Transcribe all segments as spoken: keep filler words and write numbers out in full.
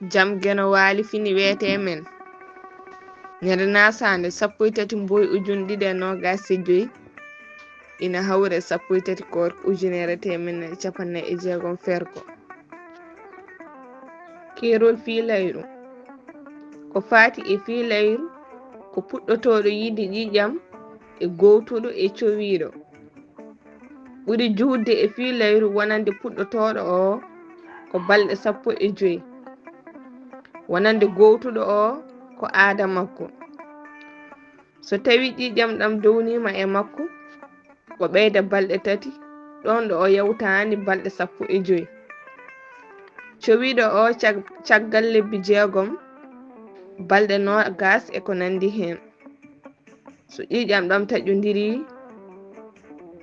Jam Geno Waali fini weetee men. Ñande nasaande sappo e tati mboy ujun ɗiɗi e noogas e joy, ina hawre sappo e tati koorka ujunere teemeɗɗe nayi e capanɗe nayi e jeegom fergo. Keerol fiilayru. Ko faati e fiilayru, ko puɗɗotooɗo yiide ƴiiƴam e gowtuɗo e cowiiɗo. Ɓuri juutde e fiilayru wonande puɗɗotooɗo oo ko balɗe sappo e joy. Wonande gowtuɗo oo ko aada makko. So tawii ƴiiƴam ɗam downiima e makko, o ɓeyda balɗe tati, ɗoon ɗo o yawtaani balɗe sappo e joy. Cowiiɗo oo cag-, caggal lebbi jeegom, balɗe noogas e ko nanndi heen. So ƴiiƴam ɗam taƴondirii,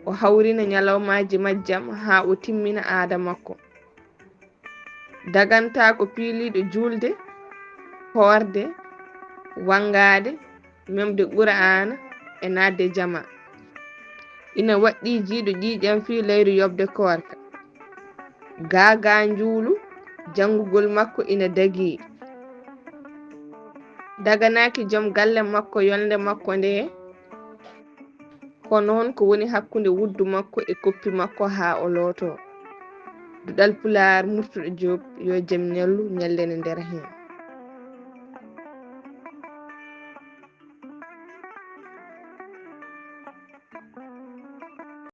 o hawrina ñalawmaaji majjam haa o timmina aada makko. Dagantaa ko piiliiɗo juulde, hoorde, wanngaade, memde Quraana e naatde jama. Ina waɗɗii jiiɗo ƴiiƴam fiilayru yoɓde koorka. Gaa gaa njuulu, janngugol makko ina dagii. Daganaaki joom galle makko yolnde makko ndee, ko noon ko woni hakkunde wuddu makko e koppi makko haa o lootoo. Duɗal Pulaar, Murtuɗo Joob, yo jam ñallu, ñallene nder heen.